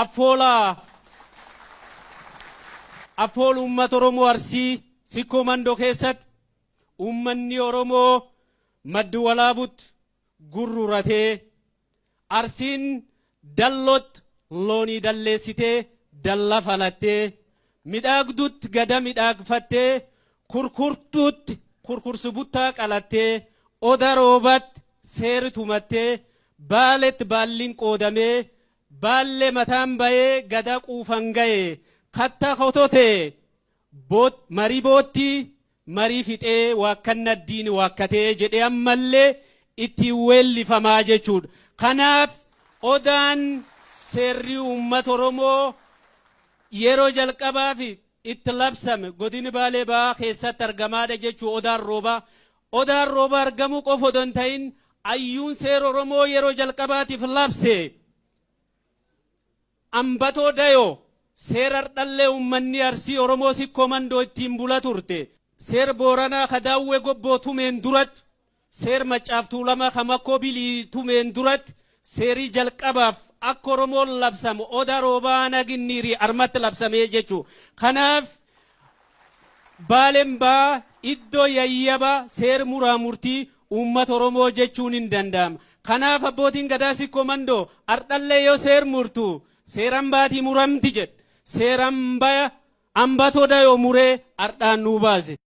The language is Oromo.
Afoola afool uummata Oromoo Arsii Sikkoo Mandoo keessatti uummanni Oromoo Maddi Walaabutti gurruratee, Arsiin Dallootti loonii dalleessitee dalla falattee, Midhaagduutti gada midhaagfattee, Kurkurtuutti kurkursu buttaa qalattee, Oda Roobaatti seeri tumattee, Baaletti baalliin qoodamee, Baallee mataan bayee gada quufan gaye, katta kototee marii boottii marii fixee waakkanna diini waakkatee jedhee ammallee ittiin weellifamaa jechuudha. Kanaaf Odaan seerri uummata Oromoo yeroo jalqabaaf itti labsame godina Baalee Bahaa keessatti argamaadha jechuu Odaan Roobaa. Odaan Roobaa argamuu qofa odoo hin ta'in, ayyuun seera Oromoo yeroo jalqabaatiif labse Ambatoo Dayoo, seera hardhallee uummanni Arsii Oromoo Sikkoo Mandoo ittiin bula turte. Seer Booranaa ka Daawwee Gobboo tumeen duratti, seer Maccaaf Tuulamaa ka Makkoo Bilii tumeen duratti, seerii jalqabaaf akka Oromoon labsamu Odaa Roobaa Aanaa Ginniirii armatti labsamee jechuu. Kanaaf Baaleen Bahaa iddoo yayyaba seer muraa murtii uummata Oromoo jechuun hin danda'ama. Kanaaf abbootiin Gadaa Sikkoo Mandoo ardhallee yoo seer murtu seeran baatii muramti jedhe. Seeran baya Ambatoo Dayoo muree ardhaan nuu baase.